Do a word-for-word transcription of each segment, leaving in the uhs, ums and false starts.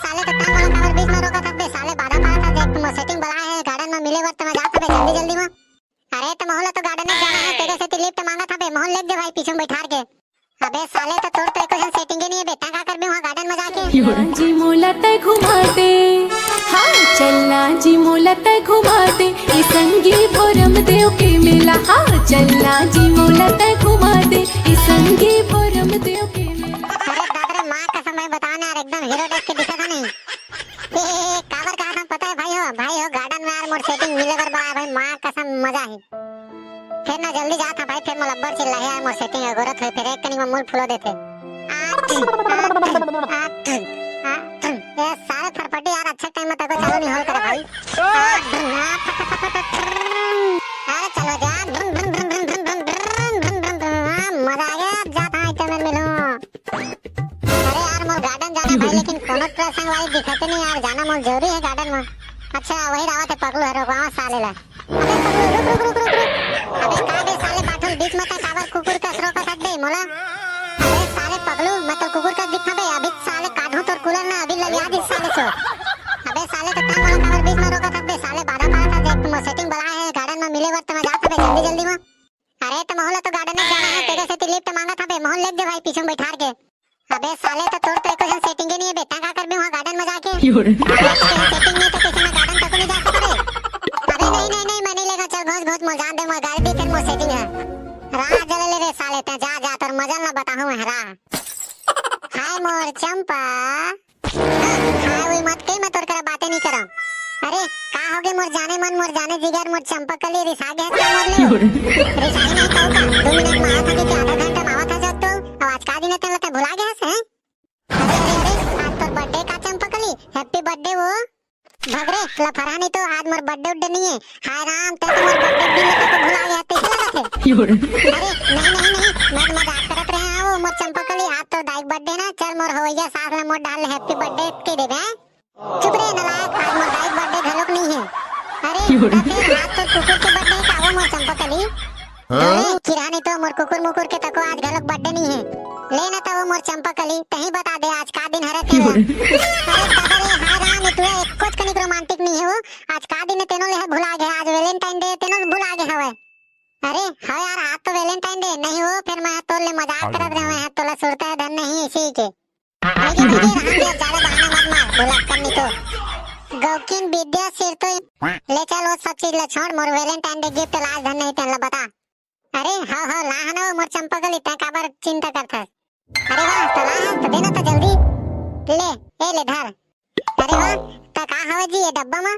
साले, त तैं मोला काबर बीच में रोकत हस बे? साले, बाधा पाड़त हस, देख, मोर सेटिंग बलाय हे, गार्डन में मिले बर त मैं जात हँव बे, जल्दी जल्दी में। अरे, त महूँ ला तो गार्डन में जाना हे, तेकर सेती लिफ्ट मांगत हँव बे, महूँ ला लेग जा भाई पीछू में बैठार के। अबे साले, त तोर तो एको झन सेटिंगे नइ हे बे, तैं का करबे वहाँ गार्डन में जाके? जी मोला तैं घुमा दे, हाँ, चलना जी मोला तैं घुमा दे, ए संगी भोरम देव के मेला, हाँ, चलना जी मोला तैं घुमा दे, ए संगी भोरम देव के मेला। अरे दादा रे, माँ कसम भाई, बता ना यार, एकदम हीरो टाइप के दिखत हस नहीं। ए, ए, ए, काबर कहा था पता हे भाई हो, भाई हो, गार्डन में यार मोर सेटिंग मिले बर बलाय हे भाई, माँ कसम मजा ही। फेर ना जल्दी जात हँव भाई, फेर मोला अब्बड़ चिल्लाही यार, मोर सेटिंग अगोरत होही, फेर एक कनी में मुड़ फुलो देथे। आठ, आठ, आठ, आठ। ए सारे फरफटी यार, अच्छा टाइम में तको चालू नइ होय करे भाई। आठ, आठ, अरे चलो जा, हाँ, मजा आ गया, अब जात हँव, इतने में मिलूँ। अरे यार, मोर गार्डन जाना हे भाई, लेकिन कोनो ट्रेसिंग वाली दिखते नहीं यार, जाना मोर जरूरी हे गार्डन में। अच्छा, वही रावत हे पगलू हे, रोकवावँव साले ला। अबे पगलू, रुक, रुक, रुक, रुक, रुक। अबे का बे साले बाठुल, बीच में तैं काबर कुकुर कस रोकत हस बे मोला? अबे साले पगलू, मैं तो कुकुर कस दिखथँव बे, अभी साले काढ़हूँ तोर कूलर ना, अभी ललिया दिस साले सो। अबे साले, त तैं मोला काबर बीच में रोकत हस बे? साले बाधा पाड़त हस, देख, मोर सेटिंग बलाय हे, गार्डन में मिले बर त मैं जात हँव बे, जल्दी जल्दी में। अरे, त महूँ ला तो गार्डन में जाना हे, तेकर सेती लिफ्ट मांगत हँव बे, महूँ ला लेग जा भाई पीछू में बैठार के। अबे साले, त तोर तो एको झन सेटिंगे नइ हे बे, तैं का करबे वहाँ गार्डन में जाके? अबे, तेकर सेटिंग नइ हे त कइसे मैं गार्डन तको नइ जा सकँव रे? अबे नहीं, नहीं, नहीं, मैं नइ लेगँव, चल घोंच, घोंच, मोला जान दे, मोर गाड़ी दिखे, मोर सेटिंग हे। राह जला ले रे साले, तैं जा, जा, तोर मजा ल ना बताहूँ मैं, राह। हाय मोर चंपा। हाँ, हाँ, वही मत कही, मैं तोर करा बातें नइ करँव। अरे, का होगे मोर जाने मन, मोर जाने जिगर, मोर चंपा कली, रिसा गे हस का मोर ले? रिसाही नहीं कहूँ का? दू मिनट में आवत हँव कि आधा घंटा में आवत हँव जब तो, अब आज का दिन हे तेला तैं भुला गे हस, हैं? अरे, अरे, अरे, आज तोर birthday का चंपा कली? Happy birthday वो। भग रे, लफरहा नहीं तो आज मोर birthday उड्डे नइ हे। हाय राम, तैं तो मोर birthday दिन ला तो भुला गे हस, तइसे लगथे। अरे, नहीं, नहीं, नहीं, मैं मजाक करत रहेंव, वो मोर चंपा कली, आज तोर दाई के birthday ना, चल मोर हवइया सास ला मोर डाहर ले happy birthday कहि देबे, हैं? चुप रे नलायक, आज मोर दाई के birthday घलोक नइ हे। अरे, त फेर आज तोर कुकुर के birthday हे का वो मोर चंपा कली? अरे, किरहा नहीं तो मोर कुकुर मुकुर के तको आज घलोक birthday नइ हे। ले ना त वो मोर चंपा कली, तहीं बता दे आज का दिन हरे तेला। अरे दादा रे, हाय राम, ए टूरा एक्कोच कनिक romantic नइ हे वो। आज का दिन हे तेनो ले भुला गे, आज Valentine Day तेनो भुला गे हवय। अरे, हाँ यार, आज तो Valentine Day नहीं वो, फेर मैं तोर ले मजाक करत रहेंव, तोला सुरता हे धन नहीं इसी के। नहीं, नहीं, नहीं, रहन दे, ज्यादा बहाना मत मार, भुलक्कड़ नहीं तो। गौकिन विद्या सिर तो ले चल, वो सब चीज ला छोड़, मोर Valentine Day gift ला आज धन नहीं तेन ला बता। अरे, हाँ, हाँ, ला हँव ना वो मोर चंपा कली, तैं काबर चिंता करथस? अरे वाह, त ला हस, त दे ना त जल्दी। ले, ए ले धर। अरे वाह, त का हवय जी ये डब्बा म?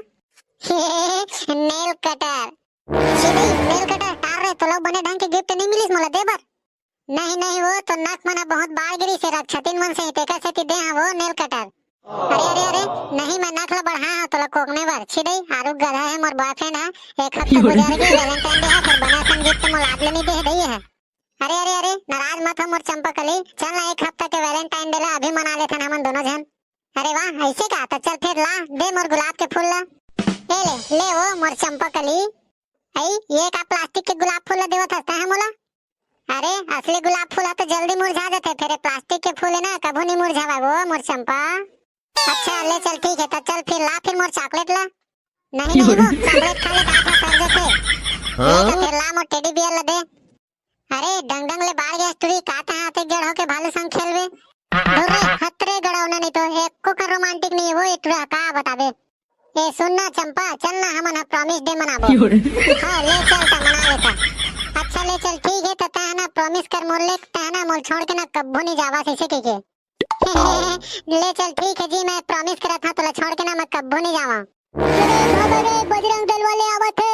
Nail cutter। छी दई, nail cutter, टार रे, तोला बने ढंग के gift नहीं मिलिस मोला दे बर? नहीं, नहीं, वो तो नख मन ह बहुत बाढ़ गिरिस हे रक्षातीन मन से, तेकर सेती दे हँव वो nail cutter। अरे, अरे, अरे, नहीं, मैं नख ल बढ़ाए हँव तोला कोकने बर। छी दई, आरुग गधा हे मोर boyfriend ह, एक हफ्ता गुजर गे, Valentine Day ह, फेर बने असन gift मोला आज ले नहीं दे हे दई ह। अरे, अरे, अरे, नाराज मत हो मोर चंपा कली, चल ना एक हफ्ता के Valentine Day ला अभी मना लेथन हमन दोनों झन। अरे वाह, ऐसे का? त चल फिर ला, दे मोर गुलाब के फूल ला। ए ले, ले वो मोर चंपा कली। अई, ये का plastic के गुलाब फूल ला देवत हस तैं ह मोला? अरे, असली गुलाब फूल ह तो जल्दी मुरझा जाथे, फेर ये plastic के फूल हे ना, कभू नहीं मुरझावय वो मोर चंपा। अच्छा, ले चल, ठीक हे, त चल फिर ला फिर मोर chocolate ला। नहीं, नहीं वो, chocolate खा ले, दांत ह सर जाथे। ले त फिर ला मोर teddy bear ला दे। अरे, डंग डंग ले बाढ़ गे हस टूरी, का तैं ह अतेक जड़ होके भालू संग खेलबे? धुर रे, हत रे गड़ौना नहीं तो, एको कन romantic नहीं हे वो, ए टूरा का बताबे। ए सुन ना चंपा, चल ना हमन ह promise day मनाबो। हाँ, ले चल त मना लेथन। अच्छा ले चल, ठीक हे, त तैं ह ना promise कर मोर ले, तैं ह ना मोला छोड़ के ना कभू नहीं जावस, अइसे कहिके। ले चल, ठीक हे जी, मैं promise करत हँव तोला छोड़ के ना मैं कभू नहीं जावँव। अरे भागो रे, बजरंग दल वाले आवत हे।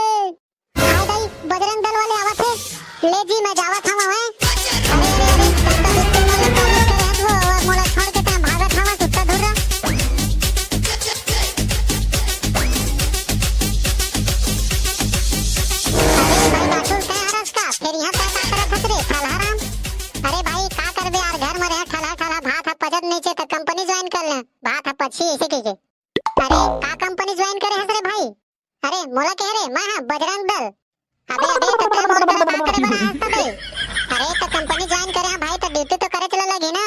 हाय दाई, बजरंग दल वाले आवत हे। ले जी, मैं जावत हँव, हैं? अरे, अरे, अरे, तब तक इसके मोला promise करे हस वो, अउ मोला छोड़ के तैं भागत हवस, सुत्ता धुर्रा। अरे भाई बाटुल, तैं हरस का? फेर इहाँ तैं का करत हस रे, ठलहा राम? अरे भाई, का करबे यार, घर में रहे ठलहा ठलहा, भात ह पचत नइचे, त company join कर ले, भात ह पचही, अइसे कहिके। अरे, का company join करे हस रे भाई? अरे, मोला कहे रे, मैं ह बजरंग दल। अबे, अबे, त तैं मोर करा का करे बर आय हस बे? अरे, त company join करे हँव भाई, त duty तो करे चला लगही ना।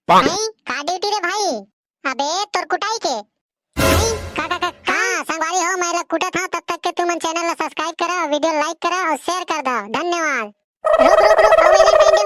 नहीं, का duty रे भाई? अबे तोर कुटाई के। नहीं, का, का, का, का? हाँ, संगवारी हो, मैं ला कुटत हूँ, तब तक के तुमन channel ला subscribe करा, video like करा और share कर दो। धन्यवाद। रुक, रुक, रुक, अउ Valentine Day